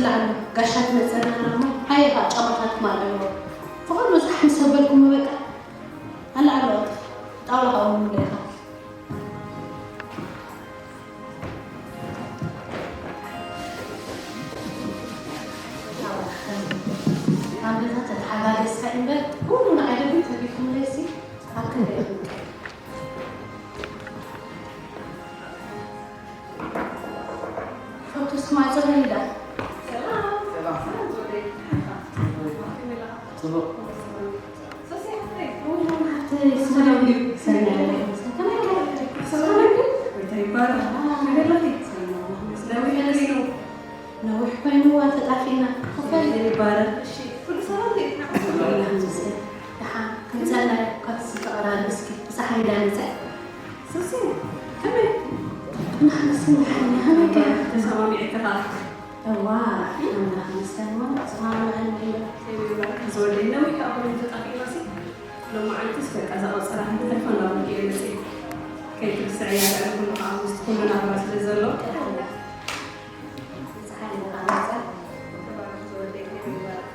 ላዕሎ ጋሻ ትመጸና እሞ፣ ሃየ ኸዓ ጫማታትኩም ኣለዎ። ፍቕር በዝሓ ምስ ኣበልኩም በቃ፣ ኣላ ኣሎ፣ ጣውላ ኸዓ እውን ኢኻ። ኣብ ገዛ ተተሓጋገዝካ እምበር፣ ኩሉ ንዓይ ደጉም ተቢልኩምለይሲ፣ ኣብ ክንደይ ይኽንቀል። ፈኩስ ማይጾ ለሚዳ። ሰላም። ሰላም። ሰላም፣ ዞደይ። ጽቡቕ። ሶሲ፣ ሃብተይ። ሰላም። ሰላም። ሰላም። እንታይ ይባላል? ነገር ለኺ? ሰላም። ነዊሕ ኮይኑ። ነዊሕ ኮይኑ ተጣፊና። ክፈል። ይባላል። እሺ፣ ኩሉ ሰላም። ሰላም። ደሓን። ክንጸና ካብ ዝተቐራረብ እስኪ። ብፀሓይ እንዳመጸ። ሱሲ፣ ከመይ? ንሕና ስምሓኒ፣ ከመይ ገይርካ? ተሰማሚዕካ ኸኣ? እዋ፣ ኣምላኽ ይመስገን እሞ፣ ተሰማሚዐኒ እየ። ከመይ ይባርክ ዝወደይ፣ ነዊሕ ከኣ ኮይኑ ተጣፊእናሲ፣ ሎማዓንትስ በቃ እዛ ቆጸራ ክንተርፋ እንዳበልኩ እየ መጺአ። ከይትርስዕያ፣ ልዕሊ ኩሉ ከኣ ምስቲ ኩሉ ናብራ ስለ ዘሎ። ተባረኽ ዝወደይ፣ ከመይ ይባርክ።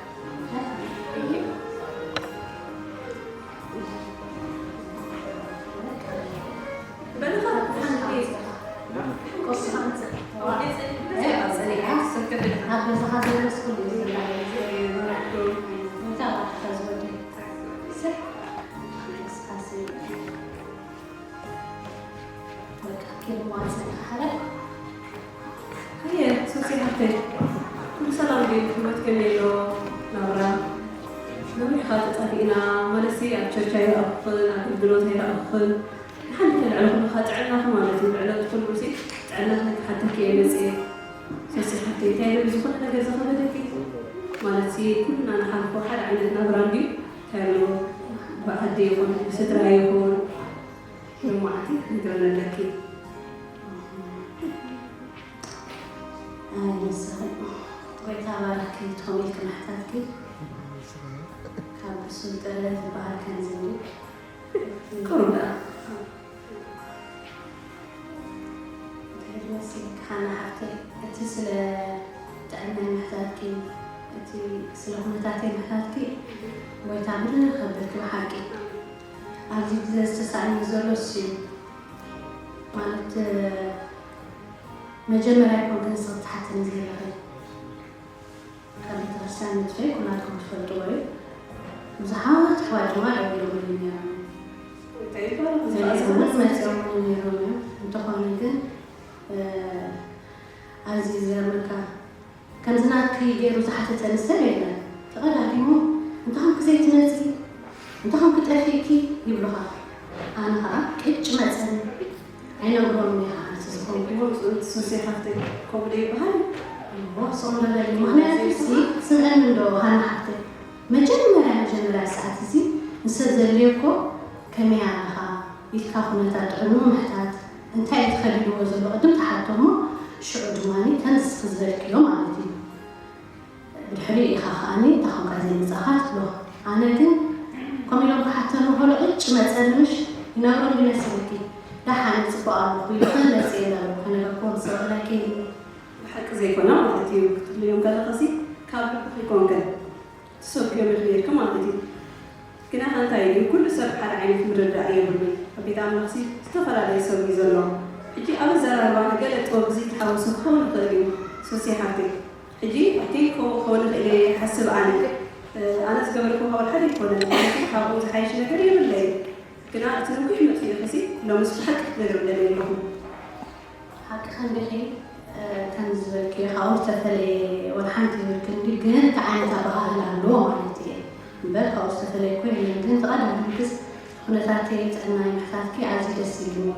በቃ፣ ኬድ መዋጽእ ሓረግ። ሃየ፣ ሶሲ ሓፍተይ፣ ኩሉ ሰላም ድዩ? ህይወት ከመይ ኣሎ? ናብራ? ነዊሕ ኢኻ ተጣፊእና፣ ማለትሲ ኣብ ቸርች ኣይረኣኹኽን፣ ኣገልግሎት ኣይረኣኹኽን። ደሓን ከ ልዕሊ ኩሉ ኸኣ ጥዕናኺ ማለት እዩ። ልዕሊ እቲ ኩሉሲ ጥዕናኺ ክሓተኪ እየ መጽየ። ሶሲ ሓፍተይ፣ እንታይ ደኣ ዝኾነ ነገር ዝኸበደኪ? ማለትሲ ኩልና ንሓልፎ ሓደ ዓይነት ናብራ እንድዩ። እንታይ ኣሎ? ብዓዲ ይኹን፣ ብስድራ ይኹን፣ ሎማዓንቲ ክትነግረና ኣለኪ። ኣይ ንስኺ፣ ጎይታ ባርኽኪ፣ ትኾን ኢልኪ ምሕታትኪ፣ ካብ ብሱል ጥረ ዝበሃል ከምዚ እዩ። ቁሩብ ደኣ። እንታይ ይመስለኪ ሃና ሓፍተይ፣ እቲ ስለ ጥዕናይ ምሕታትኪ፣ እቲ ስለ ኩነታተይ ምሕታትኪ፣ ጎይታ ብርኽ ከብለኪ ብሓቂ። ኣብዚ ግዜ ዝተሳእነኒ ዘሎ እሱ እዩ። ማለት፣ መጀመርያ ኣይኮንክን ንስኺ ትሓተኒ ዘለኺ። ካብ ቤተክርስትያን ንጥፈይ ኩላትኩም ትፈልጥዎ እዩ። ብዙሓት ኣሕዋት ድማ ደዊሎምኒ ነይሮም እዮም። እንታይ ይባሃል? ገሊኦም እውን መፂኦምኒ ነይሮም እዮም። እንተኾነ ግን፣ እ፣ ኣብዚ ዝገርመካ፣ ከምዚ ናትኪ ገይሩ ዝሓተተኒ ሰብ የለን። ተቐዳዲሙ፣ "እንተኾንኪ ዘይትመጺ፣ እንተኾንኪ ጠፊእኪ" ይብሉኻ። ኣነ ኸኣ ቅጭ መጸኒ። ኣይነግሮምን እየ ኸዓ ነቲ ዝኾንኩዎ። ሶሲ ሓፍተይ፣ ከምኡ ዶ ይበሃል? እዎ፣ ስቕ እንዳበለ። ምኽንያቱ ሲ፣ ስምዐኒ እንዶ ሃና ሓፍተይ፣ መጀመርያ፣ መጀመርያ ሰዓት እዚ ንሰብ ዘድልዮ እኮ ከመይ ኣለኻ ኢልካ ኩነታት ጥዕንኡ ምሕታት፣ እንታይ እዩ ተኸዲንዎ ዘሎ ቅድም ትሓቶ እሞ፣ ሽዑ ድማ ከምዚ ንስኺ ዝበልክዮ ማለት እዩ። ብድሕሪኡ ኢኻ ከኣኒ፣ እንታይ ኾንካ ዘይመጻእካ ትብሎ። ኣነ ግን ከምኡ ኢሎም ክሓተኒ ከሎ ቅጭ መጸኒ ምሽ፣ ይነግሮም ይመስለኪ። ደሓን፣ ጽቡቕ ኣለኹ ኢሉ መጽእ ኢለ ኣለኹ። ከነገርክዎ ምስ በለኪ። ብሓቂ ዘይኮነ ማለት እዩ ክትብልዮም ከለኽሲ፣ ካብ ልብኺ ይኮንክን ትሰብክዮም ኢኺ ነይርኪ ማለት እዩ። ግና ከ እንታይ እዩ፣ ኩሉ ሰብ ሓደ ዓይነት ምርዳእ የብሉን። ኣብ ቤት ኣምላኽሲ ዝተፈላለየ ሰብ እዩ ዘሎ። ሕጂ ኣብ ኣዘራርባና ገለ ጥበብ ዘይተሓወሶ ክኸውን ይኽእል እዩ። ሶሲ ሓፍተይ፣ ሕጂ እቲ ከምኡ ክኸውን ይኽእል እየ ይሓስብ ኣነ። ኣነ ዝገበርክዎ ካብ ሓደ ኣይኮነን። ማለት ካብኡ ዝሓይሽ ነገር የብለይን። ግና እቲ ነዊሕ መጥፍኢኽሲ ሎምስ ብሓቂ ክትነግሪ ደልየ ኣለኹ። ሓቅኺ እንዲኺ፣ እ፣ ከምዚ ዝበልክዮ ካብኡ ዝተፈለየ ወላ ሓንቲ የብልክን እንድዩ፣ ግን እቲ ዓይነት ኣበሃህላ ኣለዎ ማለት እየ። እምበር ካብኡ ዝተፈለየ እኮ የለን። ግን ተቐዳዲምክስ ኩነታተይ ጥዕናይ ምሕታትኪ ኣዝዩ ደስ ኢሉኒ።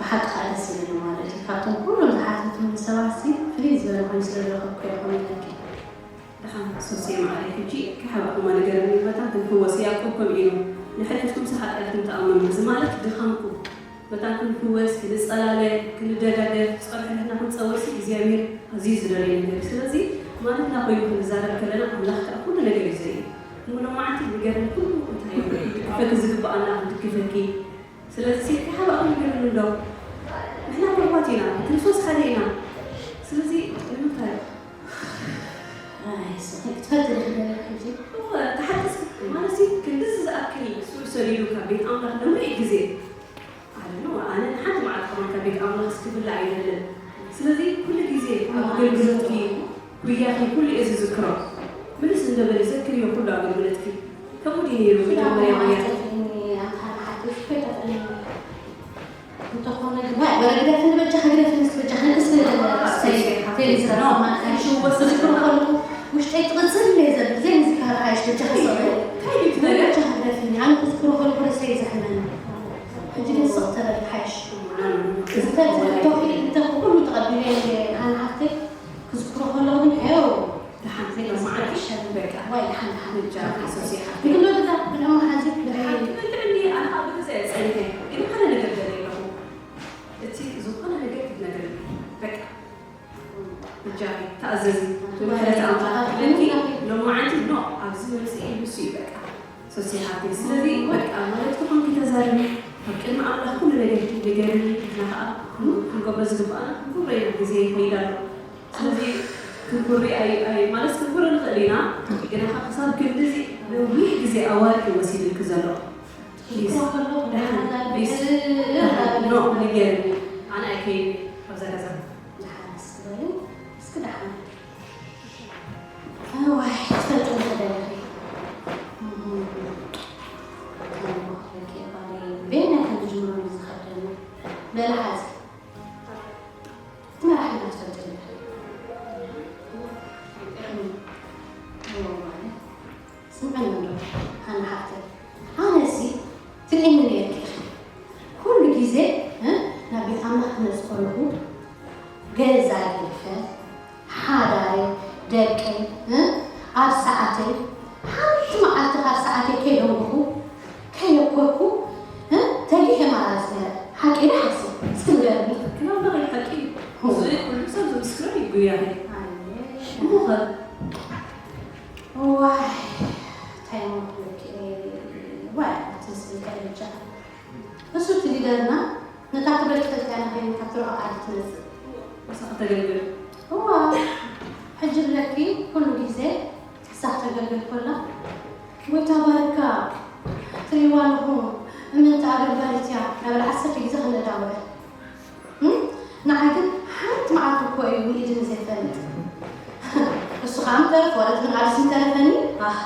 ብሓቂ ከዓ ደስ ኢሉኒ ማለት እዩ። ካብቶም ኩሎም ዝሓተቱኒ ሰባትሲ ፍልይ ዝበለ ኮይኑ ስለ ዝረኸብኩዮ ይኾነለኪ። ደሓን ሶስየ መዓረይ፣ ሕጂ ከይሓባእኩማ ንገረኒ፣ መታን ክንፍወስ። ያዕቆብ ከምኡ ኢሉ፣ ንሕድሕድኩምሲ ሓጢኣትኩም ተኣመኑ። እዚ ማለት ድኻምኩም መታን ክንፍወስ፣ ክንጸላለ፣ ክንደጋገፍ፣ ጸርሑ ንሕና ክንጸወርሲ እግዚኣብሔር ኣዝዩ ዝደልዮ ነገር እዩ። ስለዚ ማለትና ኮይኑ ክንዛረብ ከለና ኣምላኽ ከኣ ኩሉ ነገር እዩ ዝርኢ። እሞ ሎማዓንቲ ንገረኒ ኩሉ እንታይ እዩ፣ ክንድግፈኪ ዝግብኣና ክንድግፈኪ። ስለዚ ከይሓባእኩም ንገረኒ እንዶ። ንሕና እኮ ኣሕዋት ኢና፣ ብክርስቶስ ሓደ ኢና። ስለዚ ንምንታይ ክትፈትሕ ዲኺ ገለ ሕጂ? እወ፣ ተሓተስ ማለት እዩ። ክንድዚ ዝኣክል ሱር ሰዲዱ ካብ ቤት ኣምላኽ ነዊሕ ግዜ፣ ኣነ፣ ኣነ ንሓንቲ መዓልቲ ከማን ካብ ቤት ኣምላኽ ክብላዕ ኣይደልን። ስለዚ ኩሉ ግዜ ኣብ ኣገልግሎትኪ፣ ጉያኺ ኩሉ እየ ዝዝክሮ። ምልስ እንደበለ ዘክርዮ ኩሉ ኣገልግሎትኪ። ከምኡ ድዩ ነይሩ መጀመርያ ጉያ? ኣንታ ሓቂ እኮ ይጠፍኣኒ። እንተኾነ ግን፣ ዋይ፣ ወረ ግደፍኒ በጃኻ፣ ግደፍኒ እስኪ በጃኻ፣ ንክስ ክልል እስከይ ቴሌ ዝረባ ማለት እዩ። ሽወ ዝዝክሮ ከለኹ ውሽጠይ ጥቕጽል እየ ዘብል፣ ዘይምዝካር ሓይሽ በጃኻ ሰብለ። እንታይ እዩ እቲ ነገር? በጃኻ ግደፍኒ፣ ኣነ ክዝክሮ ከለኹ ርእሰይ እዩ ዘሕመኒ። ሕጂ ግን ስቕ ተበል ሓይሽ። እንተ ትሕቶኺ፣ እንተ ኩሉ ተቐቢለ እየ፣ ሃና ሓፍተይ፣ ክዝክሮ ከለኹ ግን፣ ሄው፣ ደሓን፣ ዘይምዝካር መዓልቲ ይሻል። በቃ። ዋይ፣ ደሓን፣ ደሓን። በጃኻ ሶሲ ሓፍተይ። ግን ወደዛ፣ ግን እሞ ሓዚ፣ ደሓን፣ ግን ጥዕኒ፣ ኣነ ኣብ ገዛ እየ ጸኒሐ። ግን ሓደ ነገር ደልየ ኣለኹ። እቲ ዝኾነ ነገር ክትነግርኒ። በቃ። በጃኺ፣ ተኣዘዚ። ብምሕረት ኣምላኽ ክብለኪ፣ ሎማዓንቲ፣ ኖ፣ ኣብዚ መምጽኢ ንሱ እዩ፣ በቃ። ሶሲ ሓፍተይ። ስለዚ፣ በቃ፣ ማለት ክኾንኪ ተዛረቢ። ኣብ ቅድሚ ኣምላኽ ኩሉ ነገርኪ ንገርኒ። ንሕና ኸኣ ክንገብሮ ዝግብኣና ክንገብሮ ኢና። ግዜ ይኸይድ ኣሎ። ስለዚ፣ ክንኩሪ ኣይ-፣ ኣይ-፣ ማለት ክንኩሪ ንኽእል ኢና። ግና ኸኣ ክሳብ ክንድዚ ነዊሕ ግዜ ኣዋርሕ እዩ ወሲድልኪ ዘሎ። ፕሊዝ፣ ይትረፍ ኣሎ፣ ደሓን፣ ደሓን፣ ፕሊዝ፣ ብር ደሓን፣ ኖ፣ ንገርኒ። ኣነ ኣይከይድን እየ ካብዛ ገዛ። ደሓን እስኪ በሊ፣ እስኪ ደሓን። እዋይ፣ ትፈልጢ ዶ ደለኺ? እህ፣ እህ፣ በየናይ ከም ዝጅምሮ እዩ ዝኸብደኒ። በሊ ሓዚ። እቲ መራሒ ዶ ትፈልጢ ዲኺ? እህ፣ እህ፣ እህ፣ ማለት ስምዕኒ እንዶ፣ ሃና ሓፍተይ፣ ኣነሲ ትርእይኒ ነይርኪ ኢኺ። ኩሉ ግዜ፣ እ፣ ናብ ቤት ኣምላኽ ክመጽእ ከለኹ፣ ገዛ ገዲፈ፣ ሓዳረይ፣ ደቀይ፣ እ፣ ኣብ ሰዓተይ፣ ሓንቲ መዓልቲ ካብ ሰዓተይ ከይደንጎኹ፣ ከየኮርኩ፣ እ፣ ተጊሄ እመላለስ ነይረ። ሓቂ ዶ ሓሶት? እስኪ ንገርኒ። ትክክል ኣለኺ፣ ሓቂ እዩ። እወ። እዚ ኩሉ ሰብ ዝምስክሮ እዩ ጉያኺ። ኣየ። እሞ ኸ? ዋይ፣ እንታይ እሞ ክብለኪ እየ? ዋይ፣ ኣቲ ስብእቲ ሕርጃ። እሱ እቲ ሊደርና ነታ ክብረት ትፈልጥያ ዲኺ፣ ካብቲ ርሑቕ ዓዲ ትመጽእ። ንሳ ከተገልግል። እዋ፣ ሕጂ ብለኪ ኩሉ ግዜ ንሳ ክተገልግል ኮላ፣ ጎይታ ባርካ፣ ትርእይዋ ኣለኹም፣ እምንቲ ኣገልጋሊት እያ፣ እናበለ ዓሰርተ ግዜ ክነዳውዕ። እም? ንዓይ ግን ሓንቲ መዓልቲ እኮ እዩ ውኢድኒ ዘይፈልጥ። እሱ ኸዓ ምተረፈ፣ ወረት ግን ኣልሲ ምተረፈኒ፣ ኣህ።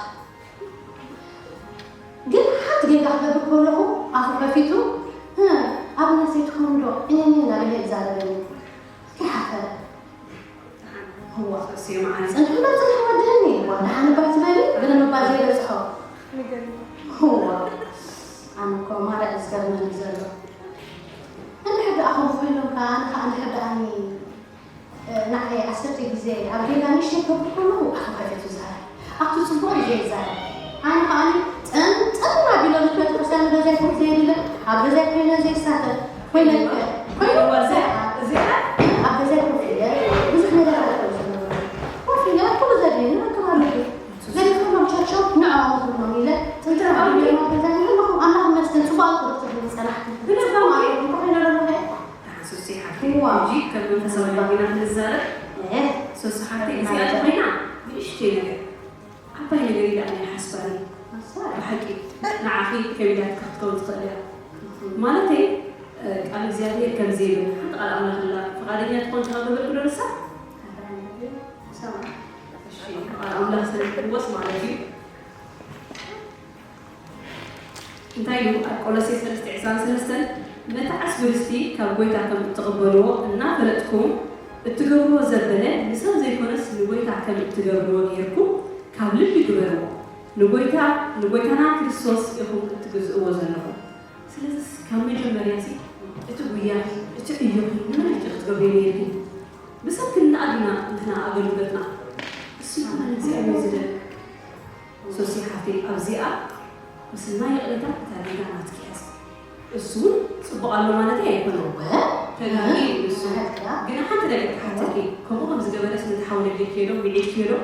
ግን ሓንቲ ጌጋ ክገብር ከለኹ፣ ኣፉ ከፊቱ፣ "ህ፣ ኣብነት ዘይትኾኑ ዶ?" እኔ እናበለ ይዛረበኒ። ከይሓፈረ። እዋ። ሰስዮ መዓልቲ። ጽንሒ እምበር ጽንሒ ወድህኒ። እዋ፣ ደሓን እባ ትበሊ፣ ግን እባ ዘይበጽሖ። እዋ። ኣነ እኮ ማራ እዩ ዝገርመኒ ዘሎ። እንድሕር ደኣ ከምኡ ኮይኖም ከኣ፣ ኣነ ከኣ እንድሕር ደኣኒ፣ እ፣ ንዓይ ዓሰርተ ግዜ ኣብ ጌጋ ንእሽተይ ክገብር ከለኹ፣ ኣፉ ከፊቱ ይዛረብ። ኣብቲ ጽቡቕ ግዜ ይዛረብ። ኣነ ከኣ ጠምጠም ኣቢለ ምስ ቤተክርስትያን ገዛይ ኮፍ ዘይብለ፣ ኣብ ገዛይ ኮይነ ዘይሳተፍ፣ ኮይነ፣ ኮይነ እዋ፣ እዚኣ፣ እዚኣ ኣብ ገዛይ ኮፍ ኢለ ብዙሕ ነገር ኣለዎ ዝነበሩ። ኮፍ ኢለ ኩሉ ዘድልየኒ ረክብ ኣለኹ። ዘይኮኖም ቸርቸው ንዕኦም ክብሎም ኢለ ጥንጥር ኣቢለ ኣብ ገዛይ ዘለኹ ኣምላኽ ይመስገን ጽቡቕ ኣልኩ ዶ ትብሉ ዝጸናሕኩ። ግን ጽቡቕ ኣለኹ፣ እንኳ ኮይነ ኣለኹ። ተሓሱሲ ሓፍቲ፣ እዋ። ሕጂ ከም መንፈሳዊ ኢና ክንዛረብ። እህ። ሶሲ ሓፍቲ፣ እዚኣ ኮይና ንእሽተይ ነገር፣ ዓባይ ነገር ኢላ እያ ሓስባኒ። ኣሰይ። ብሓቂ ንዓኺ ከቢዳ ክትከውን ትኽእል እያ። ማለተይ፣ እ፣ ቃል እግዚኣብሔር ከምዚ ይብል፣ ሓንቲ ቃል ኣምላኽ ኣላ፣ ፍቓደኛ ትኾን ትኸብር ክዶ ንሳ? ሰማዕ። እሺ፣ ቃል ኣምላኽ ስለ ትወስ ማለት እዩ። እንታይ ኢሉ ኣብ ቆሎሴ ሰለስተ ዕስራን ሰለስተን፣ ነቲ ዓስቢ ርስቲ ካብ ጐይታ ከም እትቕበልዎ እናፈለጥኩም፣ እትገብርዎ ዘበለ ንሰብ ዘይኮነስ ንጐይታ ከም እትገብርዎ ጌርኩም ካብ ልቢ ግበርዎ። ንጐይታ፣ ንጐይታና ክርስቶስ ኢኹም እትግዝእዎ ዘለኹም። ስለዚስ ካብ መጀመርያሲ እቲ ጉያኺ፣ እቲ ዕዮኺ ንመን ኢኺ ክትገብርዮ ነይርኪ? ብሰብ ክንነኣድ ኢና ንሕና ኣገልግሎትና። እሱ ድማ ንእግዚኣብሔር ዝደሊ። ሶሲ ሓፍተይ፣ ኣብዚኣ ምስናይ ይቕሬታ እታ ጌጋ ናትኪ ሕዚ። እሱ እውን ጽቡቕ ኣሎ ማለተይ ኣይኮነን። እወ። ተጋጊ እዩ ንሱ። እወ። ግና ሓንቲ ነገር ክሓተኪ፣ ከምኡ ከም ዝገበረስ ነቲ ሓው ነጊርክዮ ዶ፣ ውዒድክዮ ዶ?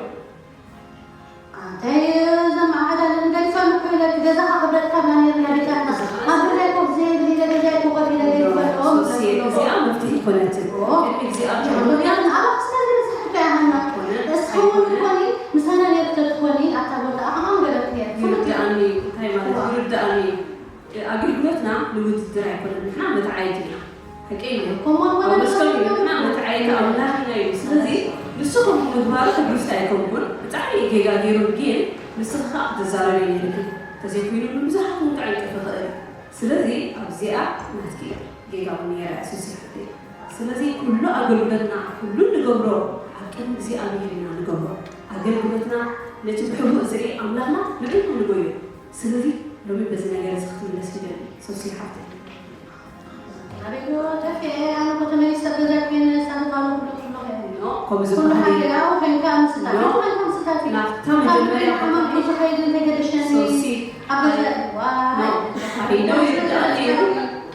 ኣንታይ እዞም ዓዳለን ገዲፈን እኮ ኢለኪ፣ ገዛኻ ክብረትካ ብና ነይርና ጌታትና። ኣብ ገዛይ ኮፍ ዘይብል ኢለ ገዛይ እኮ ኮፍ ኢለ ገዲፈንኦም ሶሲ፣ ኢለኪ። እዚኣ መፍትሒ ኣይኮነትን። ኦ። ቅድሚ እግዚኣብሔር ምኽንያት ኣባኽስና ዝበዝሕ እኮ እያ ሃና። ኣይኮነን። እስኪ እውን ኣይኮነን። እኮ እኔ ምሳና ነይርካ ደኣኒ ኣገልግሎትና ንውድድር ኣይኮነን። ንሕና መተዓየቲ ኢና። ሓቀይ እዩ። ከምኡ ኣብ መስቀል እዩ። ንሕና መተዓየቲ ኣምላኽ ኢና እዩ። ስለዚ ንሱ ከም ምግባሩ ሕጉስቲ ኣይኮንኩን። ብጣዕሚ ጌጋ ገይሩ ግን ንስኻ ከዓ ክትዛረብ እዩ ነይርኪ። ተዘይኮይኑ ንብዙሓት እውን ክዕንቅፍ ይኽእል እዩ። ስለዚ ኣብዚኣ ናትኪ ጌጋ እውን ነይራ እያ ሱሲ ሓፍተይ። ስለዚ ኩሉ ኣገልግሎትና፣ ኩሉ ንገብሮ ኣብ ቅድሚ እግዚኣብሔር ኢና ንገብሮ። ኣገልግሎትና ነቲ ብሕቡእ ዝርኢ ኣምላኽና ንዕኡ ንጎዮ። ስለዚ ሎሚ በዚ ነገር እዚ ክትምለስ ይደሊ ሱሲ ሓፍተይ። ኣቤት ተፌ ኣነ እኮ ተመሊሰ በዛ ኮይነ ሳልፋሉ ኩሉ ኩሉ ኖ፣ ከምኡ ኩሉ ዝበሃል ሓደ የለን። ያው ኮይንካ ምስታት ኖ። ኮይንካ ምስታት እዩ ናብታ ካብ መጀመርያ ዓመት ብዙ ከይድ እንተገደሸኒ ሶሲ ኣብ ገዛ ኣይ- ዋይ ኖ። ኣይ፣ ኖ ይርዳእ እዩ።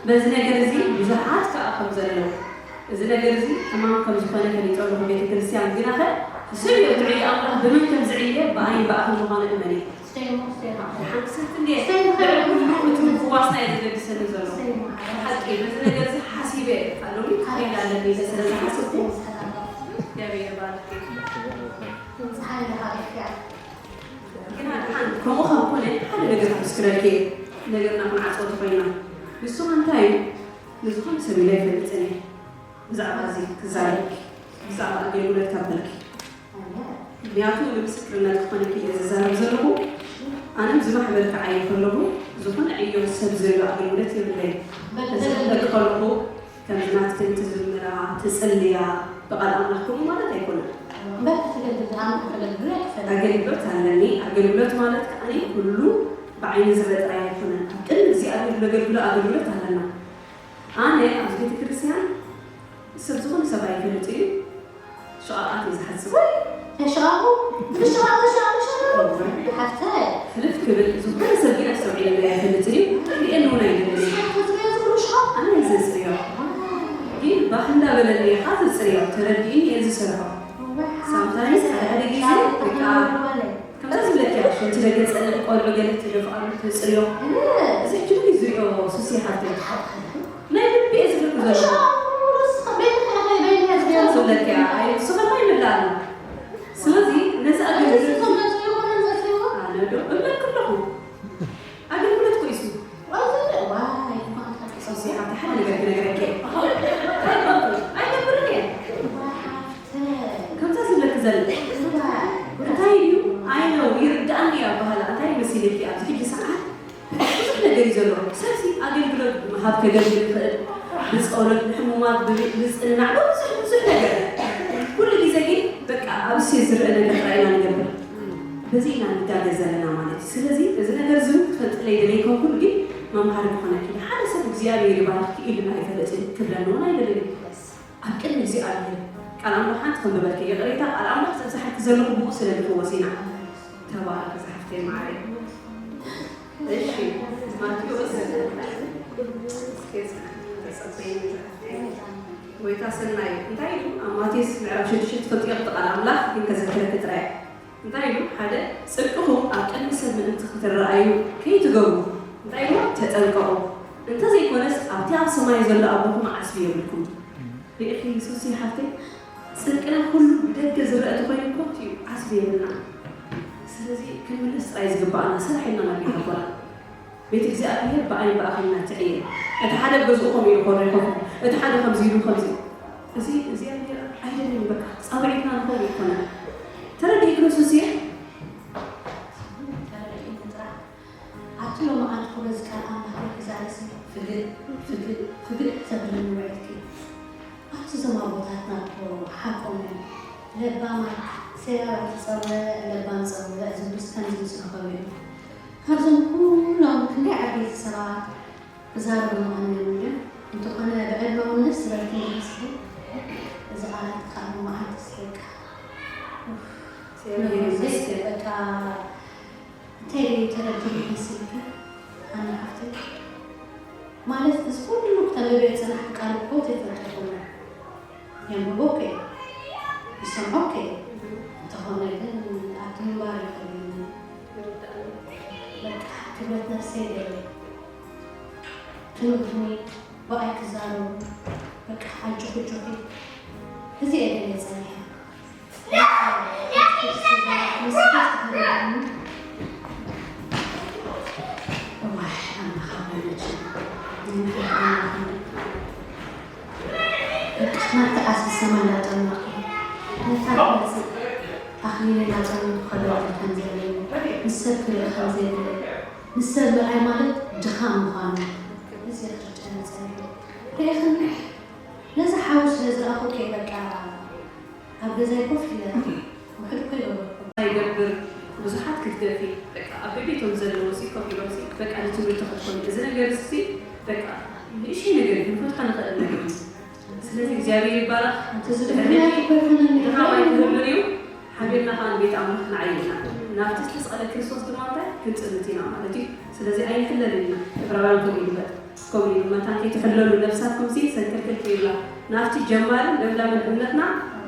በዚ ነገር እዚ ብዙሓት ከዓ ከም ዘለዉ፣ እዚ ነገር እዚ ሕማም ከም ዝኾነ ፈሊጠ ኣለኹ። ቤተ ክርስቲያን ግናኸ ስም እዮም ዝዕዩ ኣምላኽ ብመን ከም ዝዕየ ብኣይን ብኣኽን ዝኾነ እመኒ። ስተይ እሞ ስተይ ሓምሳት እንዴ ስተይ ድሕሪ ኩሉ እቲ ምፍዋስና እዩ ዘገድሰኒ ዘሎ። ሓቂ በዚ ነገር እዚ ሓሲበ ኣለኒ ካሬድ ኣለኒ ኢለ ስለ ዝሓሰብኩ እግዚኣብሔር ይባርክ። ግን ሓድሓን ከምኡ ካብ ኮነ ሓደ ነገር ክምስክረልኪ እየ። ነገርና ክንዓፅዎ ተኮይና ንሱ እንታይ እዩ? ንዝኾነ ሰብ ኢለ ኣይፈልጥን እየ። ብዛዕባ እዚ ክዛረብኪ ብዛዕባ ኣገልግሎት ካብ በልኪ ምክንያቱ ንምስክርነት ክኾነኪ እየ ዝዛረብ ዘለኹ። ኣነ ኣብዚ ማሕበር ክዓይ ከለኹ ዝኾነ ዕዮ ሰብ ዝሪኦ ኣገልግሎት የብለይ። እዚ ክብለኪ ከለኹ ከምዚ ናትክን ትዝምራ ትጽልያ ብቓል ኣምላኽ ከምኡ ማለት ኣይኮነን። እምበር ክትገልጽ ኣነ ክፈልጥ ግን ኣይክፈልጥ። ኣገልግሎት ኣለኒ። ኣገልግሎት ማለት ከዓኒ ኩሉ ብዓይኒ ዝረአ ጥራይ ኣይኮነን። ኣብ ቅድሚ እግዚኣብሔር ነገልግሎ ኣገልግሎት ኣለና። ኣነ ኣብዚ ቤተ ክርስቲያን ሰብ ዝኾነ ሰብ ኣይፈልጥ እዩ። ሸቓቓት እዩ ዝሓስብ። ተሸቓቑ ብሸቓቑ ሸቓቑ ሸቓቑ ሓፍተ ሕልፍ ክብል ዝኾነ ሰብ ግን ኣስተውዒለሉ ኣይፈልጥን እዩ። ክርእየኒ እውን ኣይደልን እዩ። ሓፍተ ዝሪኦ ዝብሉ ሸቓቑ ኣነ እየ ዘፅርዮ። ግን ባህ እንዳበለኒ ኢኻ ዘፅርዮ ተረዲእኒ እየ ዝሰርሖ። ሳምታይምስ ሓደ ሓደ ግዜ በቃ ከምዛ ዝብለኪ እያ፣ ሽንቲ ደገ ጸለል ቆልዑ ገለ ትደፍኣሉ ተጽርዮ። እዚ ሕጂ ግን ዝሪኦ ሱሲ ሓፍተይ። ናይ ልቢ እየ ዝብለኪ ዘለኹ። ከምዛ ዝብለኪ እያ፣ ኣይ፣ ንሱ ከማ ይምላእ ኣሎ። ስለዚ ነዚ ኣገልግሎት ኣነ ዶ እብለኪ ኣለኹ። ኣገልግሎት ኮይሱ። ሱሲ ሓፍተይ ሓደ ነገር ክነግረኪ እየ። ኣይገብርን እየ። ከምዛ ዝብለኪ ዘለ እንታይ እዩ? ኣይ ነው ይርዳእኒ እያ በሃላ። እንታይ መሲልኪ ኣብዚ ሕጂ ሰዓት ብዙሕ ነገር እዩ ዘሎ። ሰብሲ ኣገልግሎት ብምሃብ ከገልግል ይኽእል፣ ብጸሎት ንሕሙማት ብቤት ብዝጽናዕ ብብዙሕ ብዙሕ ነገር። ኩሉ ግዜ ግን በቃ ኣብ እሴት ዝረአ ነገር ጥራይ ኢና ንገብር። በዚ ኢና ንጋገ ዘለና ማለት እዩ። ስለዚ እዚ ነገር እዚ እውን ክትፈልጥለይ ደለይከውን ግን መምሃሪ ክኾነኪ ሓደ ሰብ እግዚኣብሔር ይባርክ ኢሉና ኣይፈልጥን ክብለኒ እውን ኣይደልን። ኣብ ቅድሚ እግዚኣብሔር ቃል ኣምላኽ ሓንቲ ከንብበልኪ ይቕሬታ፣ ቃል ኣምላኽ ዘብዝሓልኪ ዘለኹ ብኡ ስለ ዝፍወስ ኢና። ተባረኺ ዝሓፍተይ ማዓረይ። እሺ ማቴዎስ እስኪ ተጸበይኒ ዝሓፍተይ። ጎይታ ሰናይ እንታይ ኢሉ ኣብ ማቴዎስ ምዕራፍ ሽዱሽተ ትፈልጥዮ እቲ ቃል ኣምላኽ ግን ከዘክረኪ ጥራይ። እንታይ ኢሉ ሓደ ጽድቅኹም ኣብ ቅድሚ ሰብ ምእንቲ ክትረኣዩ ከይትገብሩ እንታይ ኢሉ ተጠንቀቑ። እንተዘይኮነስ ኣብቲ ኣብ ሰማይ ዘሎ ኣቦኹም ዓስቢ የብልኩም። ርኢኺ ሱሲ ሓፍተይ ጽድቅና ኩሉ ብደገ ዝረአ ተኾይኑ እኮ እቲ እዩ ዓስቢ የብልና። ስለዚ ክንምለስ ጥራይ ዝግባኣና ስራሕ ኢልና ናብ ይሃቦና። ቤት እግዚኣብሔር ብኣይን ብኣኽልና ትዕየ። እቲ ሓደ ኣብ ገዝኡ ከምኡ ኢሉ ኮሪኹ፣ እቲ ሓደ ከምዚ ኢሉ ከምዚ። እዚ እግዚኣብሔር ኣይደልን በቃ ጻውዒትና ንኸው ይኮነ። ተረዲእክሎ ሱስየ? ተረዲእኒ ጥራሕ። ኣብቲ ሎማዓንቲ ክበዝ ቃል ኣምላኽ ክዛረሲ ፍግእ ፍግእ ፍግእ ተብለኒ ውዒልኪ። ኣብቲ ዞም ኣቦታትና እኮ ሓቆም እዮም። ለባማት ሰያብ ኣይትጸውዕ ለባም ጸውዕ ዝብሉስ ከምዚ ምስ ረኸቡ እዮም። ካብዞም ኩሎም ክንደይ ዓበይቲ ሰባት ክዛረቡ ምቐንዮም እዮም። እንተኾነ ብዕድመ እውን ነፍሲ ዝበልክን ይመስሉ። እዚ ቃላት ከዓ ብመዓልቲ ስሕቃ። ኡፍ፣ እግዚኣብሔር ይመስገን። በቃ እንታይ ድዩ ተረዲኡ ይመስልኪ? ኣነ ሓፍተይ ማለት እዚ ኩሉ ክተንብብዮ ዝጸናሕኪ ቃል እኮ ዘይፈልጠኩም እየ። የንብቦ እኮ እየ፣ ይሰምዖ እኮ እየ። እንተኾነ ግን ኣብቲ ምንባር ይኸብደኒ። በቃ ክብረት ነፍሰይ ደልየ። ትምህርትኒ ብኣይ ክዛረቡ በቃ ኣጆኺ ኣጆኺ። እዚ እየ ደልየ ጸኒሐ። እዋይ፣ ንሓድሓድና ክንብል። በቃ ናብቲ ዓርሲ ሰማይ እናጠመኹ፣ ነታ ትመጽእ ኣኽሊል እናጠመኹ ከለውጥ ከም ዘለኒ፣ ምስ ሰብ ክርኢ ከም ዘይብለይ፣ ምስ ሰብ ምርኣይ ማለት ድኻም ምዃኑ፣ እዚ ክርድኣኒ ጸኒሑ። ርኢኽኒ? ነዚ ሓዊ ስለ ዝረኣኹ ከ በቃ ኣብ ገዛይ ኮፍ ኢለ ውሕድ እኮ ይገበርኩ። ይገብር ብዙሓት ክትገፊ በቃ ኣብ ቤቶም ዘለዉ ሲ ኮፍ ኢሎም ሲ በቃ ንትምህርቲ ክትኮኒ እዚ ነገር ሲ በቃ ንእሽተይ ነገር እዩ ክንፈትሖ ንኽእል ነገር እዩ። ስለዚ እግዚኣብሔር ይባረኽ። እቲ ዝድሕርነቱ ከይኮነኒ ድኻም ኣይክህሉን እዩ። ሓቢርና ከዓ ንቤት ኣምላኽ ንዓይልና ናብቲ ዝተስቐለ ክርስቶስ ድማ እንታይ ክንጥምት ኢና ማለት እዩ። ስለዚ ኣይንሕለልን ኢና። ዕብራውያን ከምኡ ይግበር። ከምኡ እዩ መታን ከይትሕለሉ ነፍሳትኩም ሲ ሰንክልክል ከይብላ ናብቲ ጀማርን ለምላምን እምነትና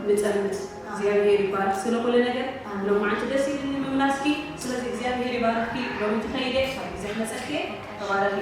ንጠምት። እግዚኣብሔር ይባረክ ስለ ኩሉ ነገር። ሎማዓንቲ ደስ ኢልኒ ምምላስኪ። ስለዚ እግዚኣብሔር ይባረክኪ። ሎሚ ትኸይደ ካብ ግዜ መፀኪ ተባረኪ።